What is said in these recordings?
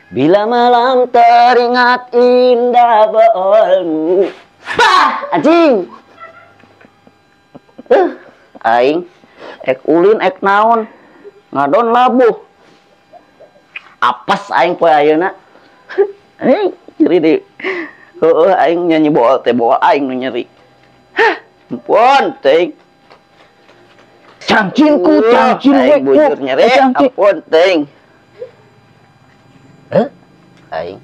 Bila malam teringat indah boolmu. Bah, anjing. Aing ek ulin ek naon. Ngadon labuh. Apes aing poe ayeuna. Aing nyeri deui. Heueuh aing nyanyi bool teh bool aing nu nyeri. Hah, ampun teuing. Cangcinku, cangcin aing bujur nyeri. Ampun teuing. Heh? Aing.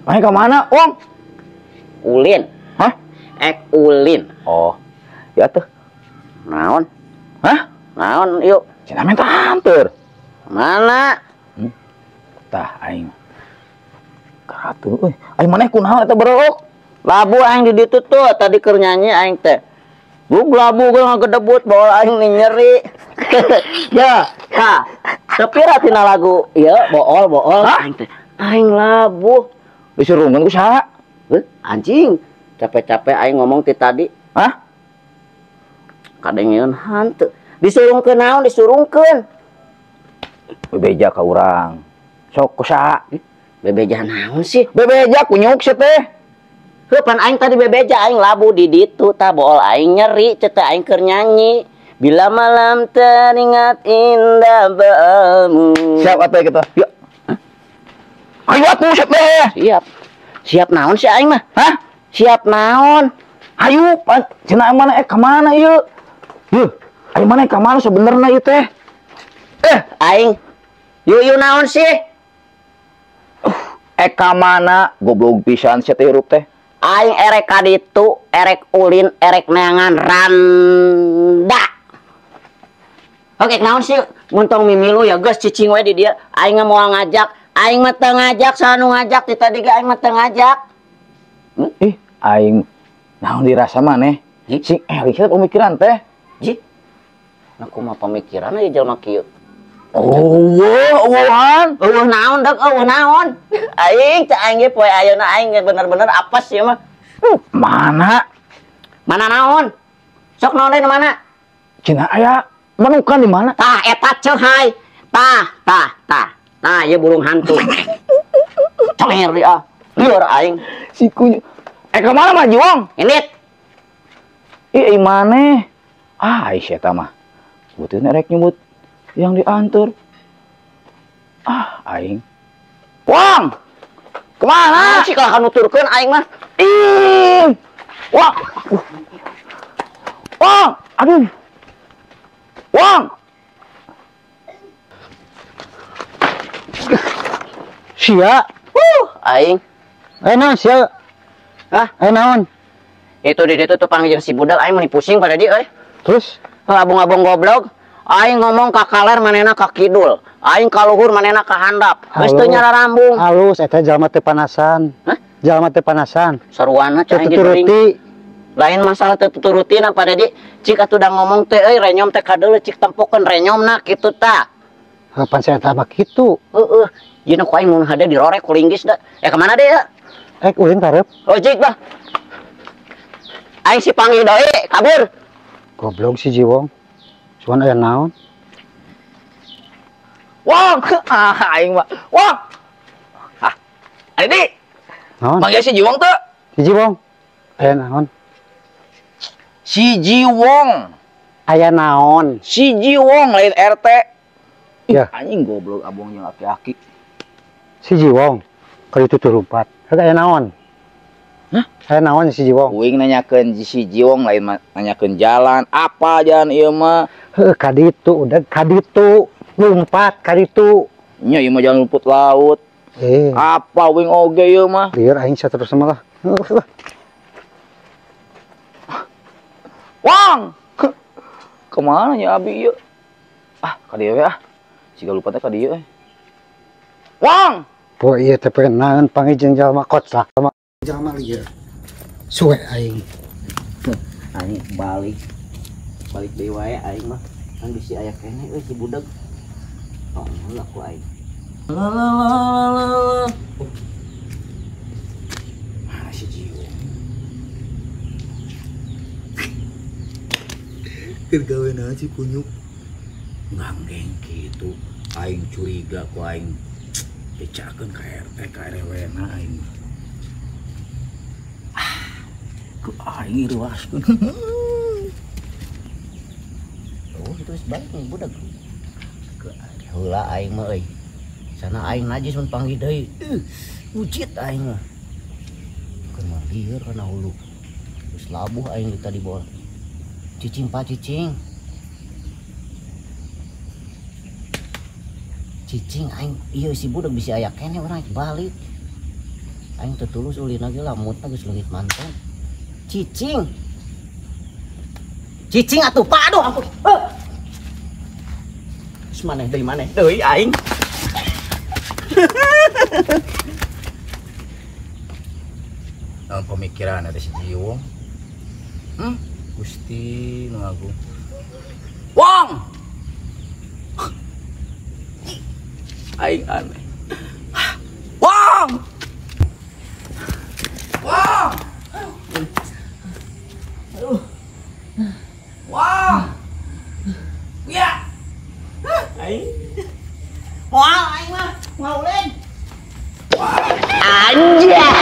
Aing ka mana, Wong? Ulin. Hah? Ek ulin. Oh. Ya tuh. Naon? Hah? Naon yuk? Cenah minta anter. Mana? Tah aing. Karatu euy. Aing maneh kunaon eta berok? Labu aing di ditu tuh tadi keur nyanyi aing teh. Bug labu ge ngagedebut bawa aing nih nyeri. Ya, tah. Tepira tina lagu ieu bool-bool aing teh. Aing labuh. Disurungan ku saha? Heuh, anjing. Capek-capek aing ngomong ti tadi. Hah? Kadengeun hantu. Disurungkeun naon disurungkeun? Bebeja ka urang. Sok ku saha? Bebeja naon sih? Bebeja kunyuk sih teh. Heuh, pan aing tadi bebeja aing labuh di ditu tah bool aing nyeri ceu teh aing keur nyanyi. Bila malam teringat indah boolmu. Siap atuh kitu. Yuk. Ayo atuh siap teh. Siap. Siap naon sih aing mah? Hah? Siap naon? Ayo, pan cenah mana ka mana ieu? Yeuh, aing mana ka mana sebenarnya ieu teh? Aing. Yuk naon sih? Ka mana goblok pisan sia teh hirup teh. Aing erek ka ditu, erek ulin, erek neangan randa. Oke, naon sih? Mun tong mimilu ya geus cicing we di dieu. Aing mah moal ngajak, aing mah teu ngajak, saha nu ngajak ti tadi ge aing mah teu ngajak. Ih, aing naon dirasa maneh? Sing eling sia pemikiran teh. Ji. Nah kumaha pemikiran ieu jelema kieu? Eueuh, eueuh naon dek, eueuh naon. Aing teh aing ge poe ayeuna aing ge bener-bener apes ieu mah. Mana? Mana naon? Sok naon deui mana? Cenah aya manukan di mana? Tah eta ceuhai. Tah, tah, tah. Tah ieu burung hantu. Celer dia. Lieur aing. Si kunyuk. Ka mana mah Jiwong? Indit. Ih, maneh. Ah, ai eta mah. Butuh rek nyebut yang diantar. Ah, aing. Wang! Kemana? Sih kalau nuturkeun aing mah. Ih! Wang! Wang! Aduh. Wang! Sia. Aing. Naon sia? Hah? Naon? Itu di ditu tuh panggil si budal aing meni pusing pada dia euy. Terus? Abong-abong goblok. Aing ngomong ka kaler manehna ka kidul, aing ka luhur manehna ka handap. Geus teu nyararambung. Halus eta jalma teu panasan. Hah? Jalma teu panasan. Saruana cai aing turuti. Lain masalah teu tuturutina pada di cik atuh da ngomong teh euy renyom teh kadeuleu cik tempokeun renyomna kitu ta. Kapan saya tambah kitu? Heeh. Yeuna ku aing mun hade dirorek ku linggis da. Ka mana deui ya? Ulin karep. Oh cik bah. Aing si panggil deui kabur. Goblok si Jiwong. Cuman aya naon? Wong, ah aing mah. Wong. Ah. Adi. Naon? Manggil si Jiwong teu? Si Jiwong. Aya naon? Si Jiwong. Aya naon? Si Jiwong lain RT. Ya. Anjing goblok abong jeung aki-aki. Si Jiwong ka ditu turumpat. Aya naon? Hah? Aya naon si Jiwong? Uing nanyakeun si Jiwong lain nanyakeun jalan, apa jalan ieu mah? Heuh, ka ditu udah ka ditu lumpat ka ditu. Nya ieu mah jalan rumput laut. Apa uing oge ieu mah? Lieur aing saterusna mah lah. Wang. Kemana nya abi ieu? Ah, ka dieu we ah. Siga lupatnya ka dieu euy. Wang. Poe ieu teh penaeun panggih jalma kocak. Jalma lieur. Suwe aing. Aing balik. Balik deui wae aing mah. Kan bisi aya keneh euy si budak. Tong heula ku aing. Mana si Jiwong? Keur gawe naon si kunyuk? Nganggeng kitu. Aing curiga ku aing. Becakeun ka RT ka RW na aing. Ah, ku aing reuaskeun. Oh, itu geus balik nih budak. Heula aing mah euy. Sana aing najis mun panggih deui. Ujit aing mah. Keun mah lieur kana hulu. Geus labuh aing tadi bola. Cicing Pak, cicing. Cicing aing ieu si budak bisi aya keneh urang balik. Aing teu tulus ulin lagi lah moodna geus leungit mantan. Cicing. Cicing atuh Pak, aduh ampun. Geus maneh deui aing. Dalam pemikiran ada si Jiwong. Gusti nu agung. Wong. Aing aneh. Wong. Wong. Aduh. Wong. Ya. Aing. Moal aing mah, moal ulin. Anjay.